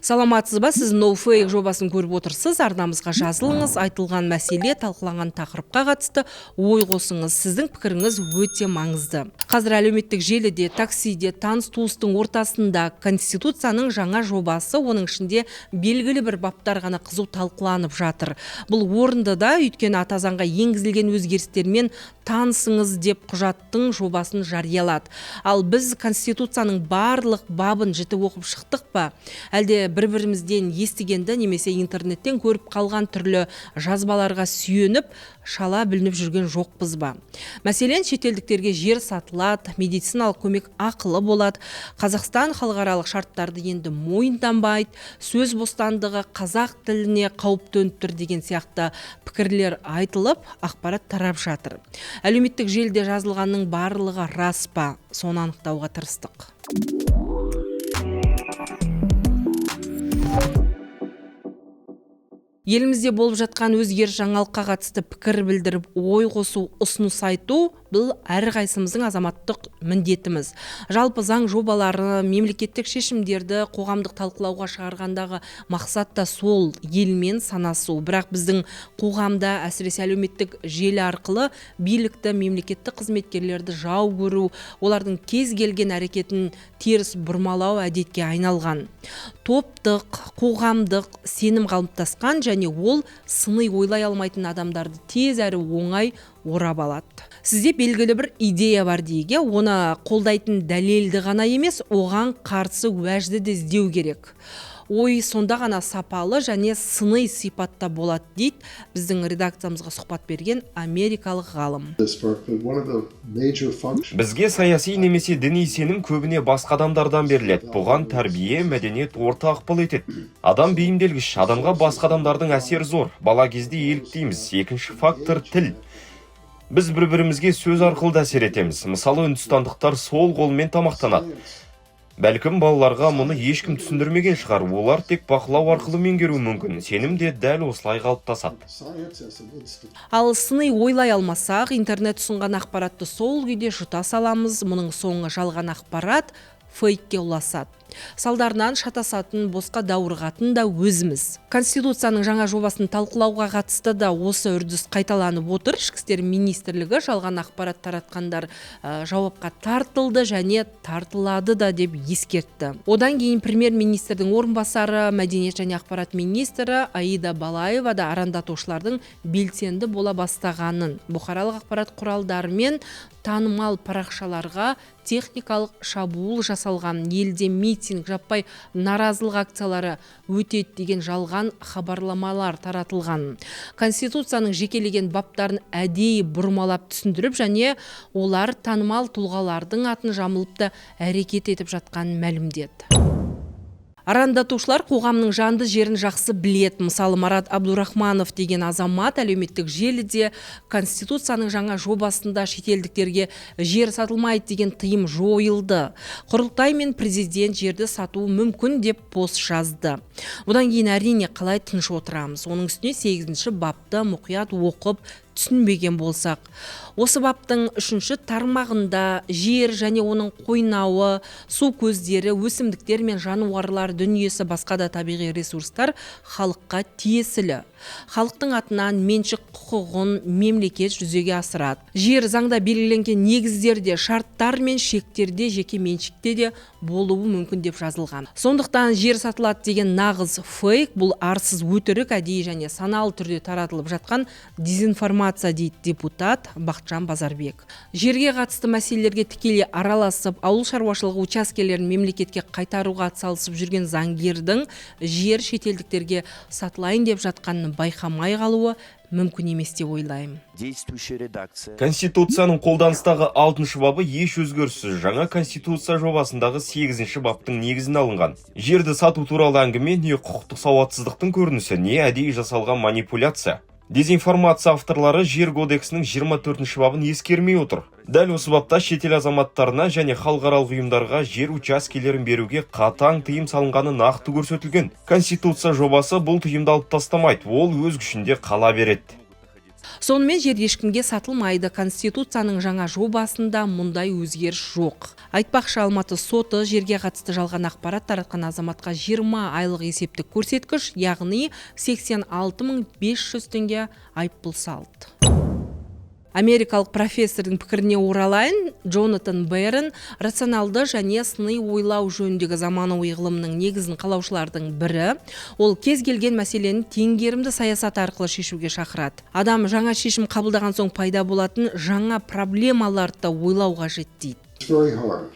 Саламатсыз ба? Сіз No Fake жобасын көріп отырсыз. Арнамызға жазылыңыз. Айтылған мәселе, талқыланған тақырыпқа қатысты ой қосыңыз. Сіздің пікіріңіз өте маңызды. Қазір әлеуметтік желіде, таксиде, таныс туыстың ортасында Конституцияның жаңа жобасы, оның ішінде белгілі бір баптар ғана қызу талқыланып жатыр. Бұл орынды да, өйткені ата заңға енгізілген өзгерістермен танысыңыз деп құжаттың жобасын жариялады. Ал біз Конституцияның барлық бабын жіті оқып шықтық па? Әлде бір-бірімізден естігенді немесе интернеттен көріп қалған түрлі жазбаларға сүйеніп, шала бүлініп жүрген жоқпыз ба? Мәселен, шетелдіктерге жер сатылады, медициналық көмек ақылы болады, Қазақстан халықаралық шарттарды енді мойындамайды, сөз бостандығы, қазақ тіліне қауіп төніп тұр деген сияқты пікірлер айтылып, ақпарат тарап жатыр. Әлеуметтік желіде жазылғанның барлығы рас па? Соны анықтауға тырыстық. Елімізде болып жатқан өзгеріс, жаңалыққа қатысты пікір білдіріп, ой қосу, ұсыныс айту — бұл әрқайсымыздың азаматтық міндетіміз. Жалпы заң жобалары, мемлекеттік шешімдерді қоғамдық талқылауға шығарғандағы мақсат та сол — елмен санасу. Бірақ біздің қоғамда, әсіресе әлеуметтік желі арқылы билікті, мемлекеттік қызметкерлерді жау көру, олардың кез келген әрекетін теріс бұрмалау әдетке айналған. Топтық, қоғамдық сенім қалыптасқан және ол сыни ойлай алмайтын адамдарды тез әрі оңай орап алады. Сізде белгілі бір идея бар дейік, оны қолдайтын дәлелді ғана емес, оған қарсы уәжді де іздеу керек. Ой сонда ғана сапалы және сыни сипатта болады, дейді біздің редакциямызға сұхбат берген америкалық ғалым. Бізге саяси немесе діни сенім көбіне басқа адамдардан беріледі. Бұған тәрбие, мәдениет, орта ықпал етеді. Адам бейімделгіш, адамға басқа адамдардың әсері зор. Бала кезде еліктейміз. Екінші фактор — тіл. Біз бір бірімізге сөз арқылы да әсер етеміз. Мысалы, үндістандықтар сол қолмен тамақтанады. Бәлкім, балаларға мұны ешкім түсіндірмеген шығар, олар тек бақылау арқылы меңгеруі мүмкін. Сенім де дәл осылай қалыптасады. Ал сыни ойлай алмасақ, интернет ұсынған ақпаратты сол күйде жұта саламыз. Мұның соңы жалған ақпарат, фейкке ұласады. Салдарынан шатасатын, босқа даурығатын да өзіміз. Конституцияның жаңа жобасын талқылауға қатысты да осы үрдіс қайталанып отыр. Ішкі істер министрлігі жалған ақпарат таратқандар жауапқа тартылды және тартылады да деп ескертті. Одан кейін премьер-министрдің орынбасары, мәдениет және ақпарат министрі Аида Балаева да арандатушылардың белсенді бола бастағанын, бұқаралық ақпарат құралдары мен танымал парақшаларға техникалық шабуыл жасалған, елде митинг, жаппай наразылық акциялары өтеді деген жалған хабарламалар таратылған, Конституцияның жекелеген баптарын әдейі бұрмалап түсіндіріп және олар танымал тұлғалардың атын жамылып та әрекет етіп жатқанын мәлімдеді. Арандатушылар қоғамның жанды жерін жақсы білет. Мысалы, Марат Абдурахманов деген азамат әлеуметтік желіде Конституцияның жаңа жобасында шетелдіктерге жер сатылмайды деген тыйым жойылды, Құрылтай мен президент жерді сатуы мүмкін деп пост жазды. Бұдан кейін, әрине, қалай тыныш отырамыз? Оның үстіне 8-ші бапты мұқият оқып түсінбеген болсақ, осы баптың үшінші тармағында жер және оның қойнауы, су көздері, өсімдіктер мен жануарлар дүниесі, басқа да табиғи ресурстар халыққа тиесілі, халықтың атынан меншік құқығын мемлекет жүзеге асырады, жер заңда белгіленген негіздерде, шарттар мен шектерде жеке меншікте де болуы мүмкін деп жазылған. Сондықтан жер сатылады деген нағыз фейк, бұл арсыз өтірік, әдейі және саналы түрде таратылып жатқан дезинформация, дейді депутат Бақытжан Базарбек. Жерге қатысты мәселелерге тікелей араласып, ауыл шаруашылығы учаскелерін мемлекетке қайтаруға атсалысып жүрген заңгердің жер шетелдіктерге сатылайын деп жатқанын байқамай қалуы мүмкін емес деп ойлаймын. Действующая редакция. Конституцияның қолданыстағы 6-бабы еш өзгеріссіз жаңа Конституция жобасындағы 8-баптың негізіне алынған. Жерді сату туралы әңгіме не құқықтық сауатсыздықтың көрінісі, не әдейі жасалған манипуляция. Дезинформация авторлары Жер кодексінің 24 бабын ескермей отыр. Дәл осы бапта шетел азаматтарына және халықаралық ұйымдарға жер учаскелерін беруге қатаң тыйым салынғаны нақты көрсетілген. Конституция жобасы бұл тыйымды алып тастамайды, ол өз күшінде қала береді. Сонымен, жер ешкімге сатылмайды. Конституцияның жаңа жобасында мұндай өзгеріс жоқ. Айтпақшы, Алматы соты жерге қатысты жалған ақпарат таратқан азаматқа 20 айлық есептік көрсеткіш, яғни 86 500 теңге айыппұл салды. Америкалық профессордың пікіріне оралайын. Джонатан Бэрон — рационалды және сыни ойлау жөніндегі заманауи ғылымның негізін қалаушылардың бірі. Ол кез келген мәселені теңгерімді саясат арқылы шешуге шақырады. Адам жаңа шешім қабылдаған соң пайда болатын жаңа проблемаларды да ойлау қажет дейді. It's very hard.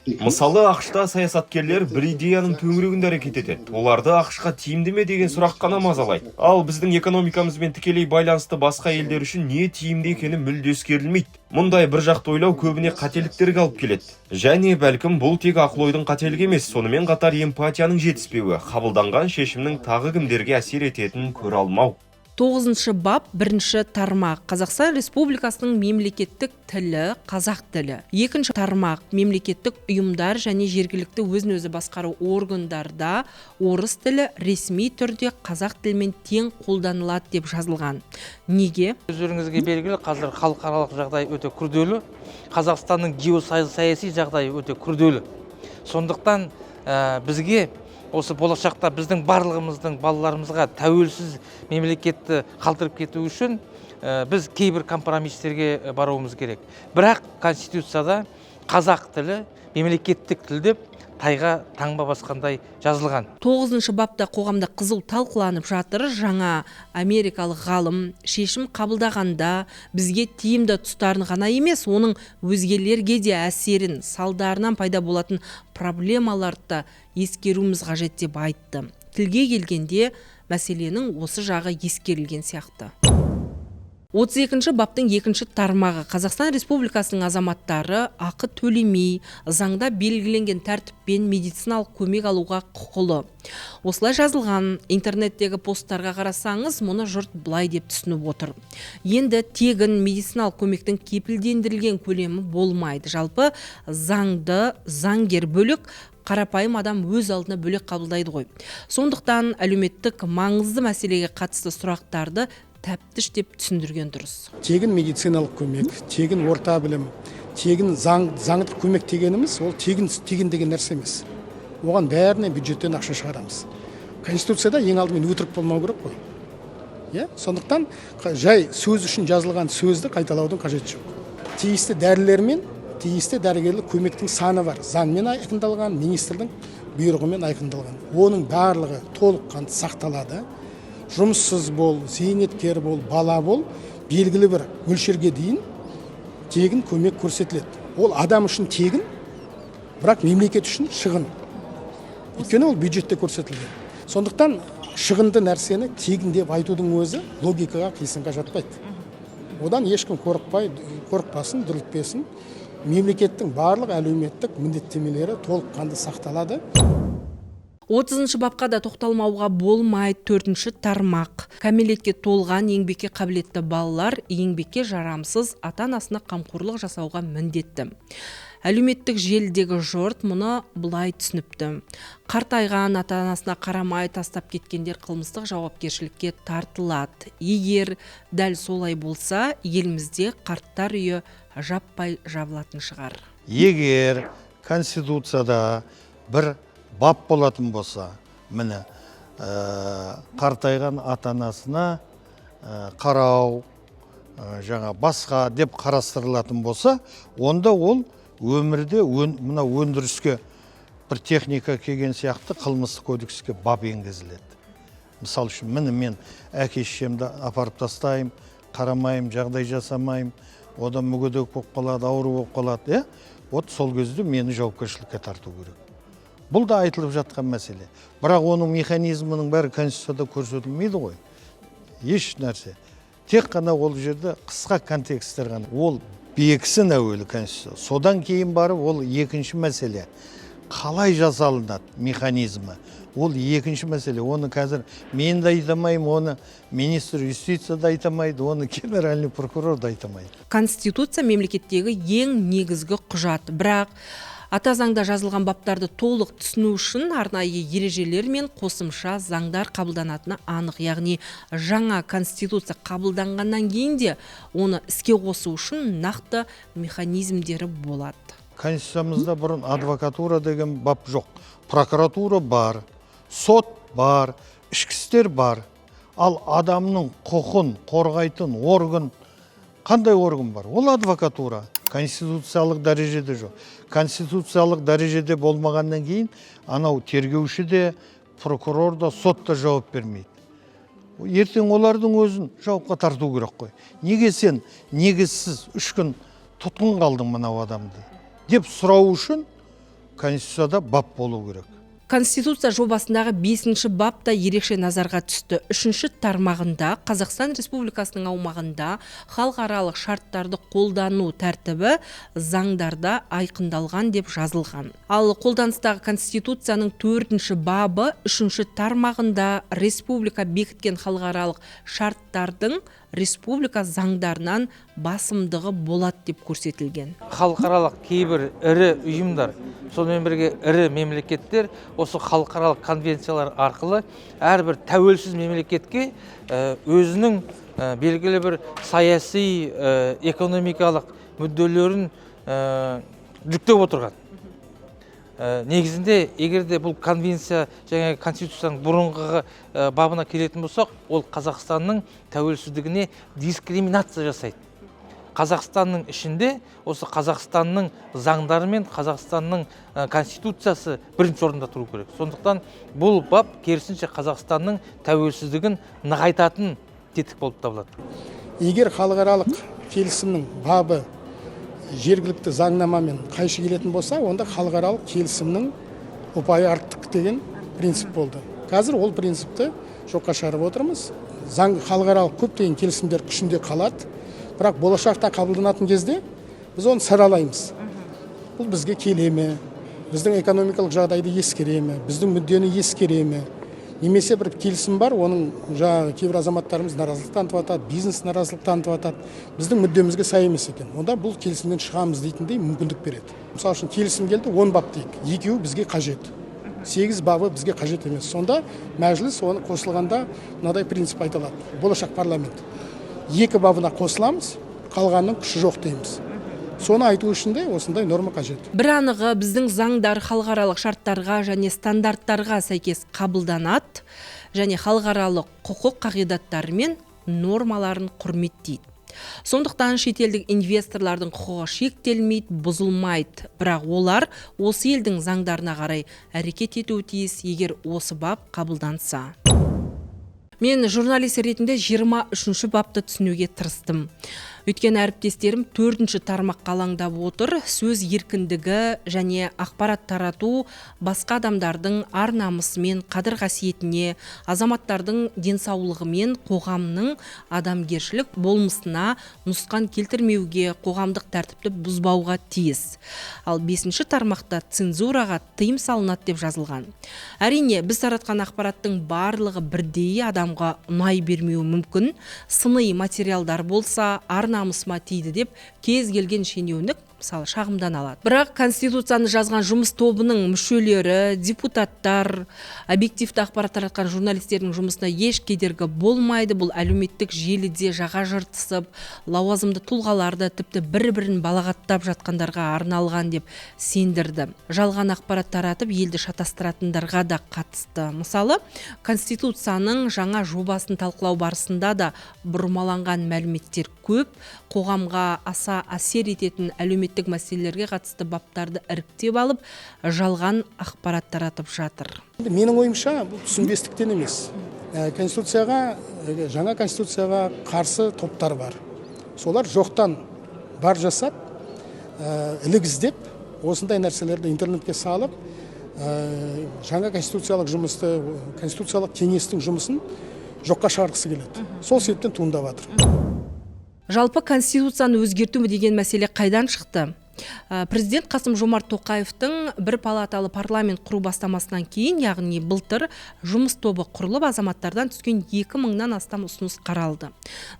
Because Мысалы, АҚШ-та саясаткерлер бір идеяның төңірегінде әрекет етеді. Оларды АҚШ-қа тиімді ме деген сұрақ қана мазалайды. Ал біздің экономикамызбен тікелей байланысты басқа елдер үшін не тиімді екені мүлде ескерілмейді. Мұндай бір жақты ойлау көбіне қателіктерге алып келеді. Және бәлкім, бұл тек ақыл ойдың қателігі емес, сонымен қатар эмпатияның жетіспеуі, қабылданған шешімнің тағы кімдерге әсер ететінін көре алмау. Тоғызыншы бап, бірінші тармақ: Қазақстан Республикасының мемлекеттік тілі — қазақ тілі. Екінші тармақ: мемлекеттік ұйымдар және жергілікті өзін өзі басқару органдарда орыс тілі ресми түрде қазақ тілімен тең қолданылады деп жазылған. Неге? Өздеріңізге белгілі, қазір халықаралық жағдай өте күрделі, Қазақстанның геосаяси жағдайы өте күрделі. Сондықтан бізге осы болашақта біздің барлығымыздың балаларымызға тәуелсіз мемлекетті қалдырып кету үшін біз кейбір компромисстерге баруымыз керек. Бірақ Конституцияда қазақ тілі мемлекеттік тіл деп тайға таңба басқандай жазылған. Тоғызыншы бапта қоғамда қызу талқыланып жатыр. Жаңа америкалық ғалым шешім қабылдағанда бізге тиімді тұстарын ғана емес, оның өзгелерге де әсерін, салдарынан пайда болатын проблемаларды да ескеруіміз қажет деп айтты. Тілге келгенде мәселенің осы жағы ескерілген сияқты. 32 баптың екінші тармағы: Қазақстан Республикасының азаматтары ақы төлемей, заңда белгіленген тәртіппен медициналық көмек алуға құқылы. Осылай жазылған. Интернеттегі посттарға қарасаңыз, мұны жұрт былай деп түсініп отыр: енді тегін медициналық көмектің кепілдендірілген көлемі болмайды. Жалпы, заңды заңгер бөлек, қарапайым адам өз алдына бөлек қабылдайды ғой. Сондықтан әлеуметтік маңызды мәселеге қатысты сұрақтарды тәптіштеп түсіндірген дұрыс. Тегін медициналық көмек, тегін орта білім, тегін заңдық көмек дегеніміз ол тегін тегін деген нәрсе емес. Оған бәріне бюджеттен ақша шығарамыз. Конституцияда ең алдымен өтірік болмау керек қой, иә. Сондықтан жай сөз үшін жазылған сөзді қайталаудың қажеті жоқ. Тиісті дәрілер мен тиісті дәрігерлік көмектің саны бар, заңмен айқындалған, министрдің бұйрығымен айқындалған. Оның барлығы толыққанды сақталады. Жұмыссыз бол, зейнеткер бол, бала бол, белгілі бір мөлшерге дейін тегін көмек көрсетіледі. Ол адам үшін тегін, бірақ мемлекет үшін шығын, өйткені ол бюджетте көрсетілген. Сондықтан шығынды нәрсені тегін деп айтудың өзі логикаға қисынға жатпайды. Одан ешкім қорықпасын, дүрлікпесін. Мемлекеттің барлық әлеуметтік міндеттемелері толыққанды сақталады. 30 бапқа да тоқталмауға болмайды. Төртінші тармақ: кәмелетке толған, еңбекке қабілетті балалар еңбекке жарамсыз ата анасына қамқорлық жасауға міндетті. Әлеуметтік желідегі жұрт мұны былай түсініпті: қартайған ата анасына қарамай тастап кеткендер қылмыстық жауапкершілікке тартылады. Егер дәл солай болса, елімізде қарттар үйі жаппай жабылатын шығар. Егер Конституцияда бір бап болатын болса, міне, қартайған ата анасына қарау, жаңа басқа деп қарастырылатын болса, онда ол өмірде мына өндіріске бір техника келген сияқты Қылмыстық кодекске бап енгізіледі. Мысалы үшін, міне, мен әке шешемді апарып тастаймын, қарамаймын, жағдай жасамаймын, одан мүгедек болып қалады, ауру болып қалады, иә. Вот сол кезде мені жауапкершілікке тарту керек. Бұл да айтылып жатқан мәселе, бірақ оның механизмінің бәрі Конституцияда көрсетілмейді ғой, еш нәрсе. Тек қана ол жерде қысқа контексттер ғана. Ол бекісін әуелі Конституция, содан кейін барып ол екінші мәселе. Қалай жасалынады механизмі, ол екінші мәселе. Оны қазір мен де айта алмаймын, оны министр юстиция да айта алмайды, оны генеральный прокурор да айта алмайды. Конституция — мемлекеттегі ең негізгі құжат, бірақ Ата заңда жазылған баптарды толық түсіну үшін арнайы ережелер мен қосымша заңдар қабылданатыны анық. Яғни жаңа конституция қабылданғаннан кейін де оны іске қосу үшін нақты механизмдері болады. Конституциямызда бұрын адвокатура деген бап жоқ. Прокуратура бар, сот бар, ішкі істер бар. Ал адамның құқын қорғайтын орган, қандай орган бар? Ол адвокатура. Конституциялық дәрежеде жоқ. Конституциялық дәрежеде болмағаннан кейін анау тергеуші де, прокурор да, сот та жауап бермейді. Ертең олардың өзін жауапқа тарту керек қой. Неге сен негізсіз 3 күн тұтқын қалдың мынау адамды деп сұрау үшін конституцияда бап болу керек. Конституция жобасындағы бесінші бап та ерекше назарға түсті. Үшінші тармағында Қазақстан Республикасының аумағында халықаралық шарттарды қолдану тәртібі заңдарда айқындалған деп жазылған. Ал қолданыстағы Конституцияның төртінші бабы үшінші тармағында республика бекіткен халықаралық шарттардың республика заңдарынан басымдығы болады деп көрсетілген. Халықаралық кейбір ірі ұйымдар, сонымен бірге ірі мемлекеттер осы халықаралық конвенциялар арқылы әрбір тәуелсіз мемлекетке өзінің белгілі бір саяси, экономикалық мүдделерін жүктеп отырған. Негізінде, егер де бұл конвенция және конституцияның бұрынғы бабына келетін болсақ, ол Қазақстанның тәуелсіздігіне дискриминация жасайды. Қазақстанның ішінде осы Қазақстанның заңдары мен Қазақстанның конституциясы бірінші орында тұру керек. Сондықтан бұл бап керісінше Қазақстанның тәуелсіздігін нығайтатын тетік болып табылады. Егер халықаралық келісімнің бабы жергілікті заңнамамен қайшы келетін болса, онда халықаралық келісімнің ұпайы артық деген принцип болды. Қазір ол принципті жоққа шығарып отырмыз. Заң, халықаралық көптеген келісімдер күшінде қалады, бірақ болашақта қабылданатын кезде біз оны саралаймыз: бұл бізге келе ме, біздің экономикалық жағдайды ескере ме, біздің мүддені ескере ме? Немесе бір келісім бар, оның жаңағы кейбір азаматтарымыз наразылық танытып жатады, бизнес наразылық танытып жатады, біздің мүддемізге сай емес екен, онда бұл келісімнен шығамыз дейтіндей мүмкіндік береді. Мысалы үшін, келісім келді, 10 бап дейік, екеуі бізге қажет, сегіз бабы бізге қажет емес. Сонда мәжіліс оны қосылғанда мынадай принцип айта алады, болашақ парламент: екі бабына қосыламыз, қалғанының күші жоқ дейміз. Соны айту үшін де осындай норма қажет. Бір анығы, біздің заңдар халықаралық шарттарға және стандарттарға сәйкес қабылданады және халықаралық құқық қағидаттары мен нормаларын құрметтейді. Сондықтан шетелдік инвесторлардың құқығы шектелмейді, бұзылмайды, бірақ олар осы елдің заңдарына қарай әрекет етуі тиіс, егер осы бап қабылданса. Мен журналист ретінде 23 бапты түсінуге тырыстым, өйткені әріптестерім төртінші тармаққа алаңдап отыр. Сөз еркіндігі және ақпарат тарату басқа адамдардың ар намысы мен қадір қасиетіне, азаматтардың денсаулығы мен қоғамның адамгершілік болмысына нұқсан келтірмеуге, қоғамдық тәртіпті бұзбауға тиіс. Ал бесінші тармақта цензураға тыйым салынады деп жазылған. Әрине, біз таратқан ақпараттың барлығы бірдей адамға ұнай бермеуі мүмкін. Сыни материалдар болса, ар намысыма тиді деп кез келген шенеунік, мысалы, шағымдана алады. Бірақ конституцияны жазған жұмыс тобының мүшелері, депутаттар, объективті ақпарат таратқан журналистердің жұмысына еш кедергі болмайды. Бұл әлеуметтік желіде жаға жыртысып, лауазымды тұлғаларды, тіпті бір бірін балағаттап жатқандарға арналған деп сендірді. Жалған ақпарат таратып, елді шатастыратындарға да қатысты. Мысалы, конституцияның жаңа жобасын талқылау барысында да бұрмаланған мәліметтер көп. Қоғамға аса әсер ететін әлеуметтік мәселелерге қатысты баптарды іріктеп алып, жалған ақпарат таратып жатыр. Енді менің ойымша, бұл түсінбестіктен емес. Конституцияға, жаңа конституцияға қарсы топтар бар. Солар жоқтан бар жасап, ілік іздеп, осындай нәрселерді интернетке салып, жаңа конституциялық жұмысты, конституциялық кеңестің жұмысын жоққа шығарғысы келеді. Сол себептен туындап жатыр. Жалпы, конституцияны өзгерту деген мәселе қайдан шықты? Президент Қасым Жомарт Тоқаевтың бір палаталы парламент құру бастамасынан кейін, яғни былтыр, жұмыс тобы құрылып, азаматтардан түскен 2000-нан астам ұсыныс қаралды.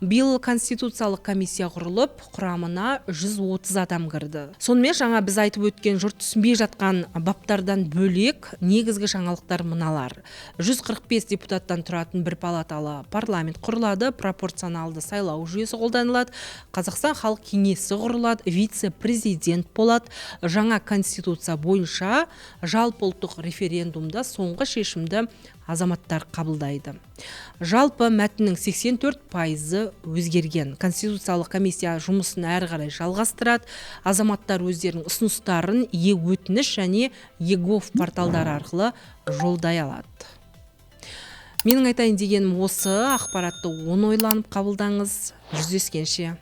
Биыл конституциялық комиссия құрылып, құрамына 130 адам кірді. Сонымен, жаңа біз айтып өткен, жұрт түсінбей жатқан баптардан бөлек, негізгі жаңалықтар мыналар: 145 депутаттан тұратын бір палаталы парламент құрылады, пропорционалды сайлау жүйесі қолданылады, Қазақстан халық кеңесі құрылады, вице-президент болады. Жаңа конституция бойынша жалпы ұлттық референдумда соңғы шешімді азаматтар қабылдайды. Жалпы мәтіннің 84%-ы өзгерген. Конституциялық комиссия жұмысын әрі қарай жалғастырады. Азаматтар өздерінің ұсыныстарын е-өтініш және eGov порталдары арқылы жолдай алады. Менің айтайын дегенім осы. Ақпаратты оны ойланып қабылдаңыз. Жүздескенше!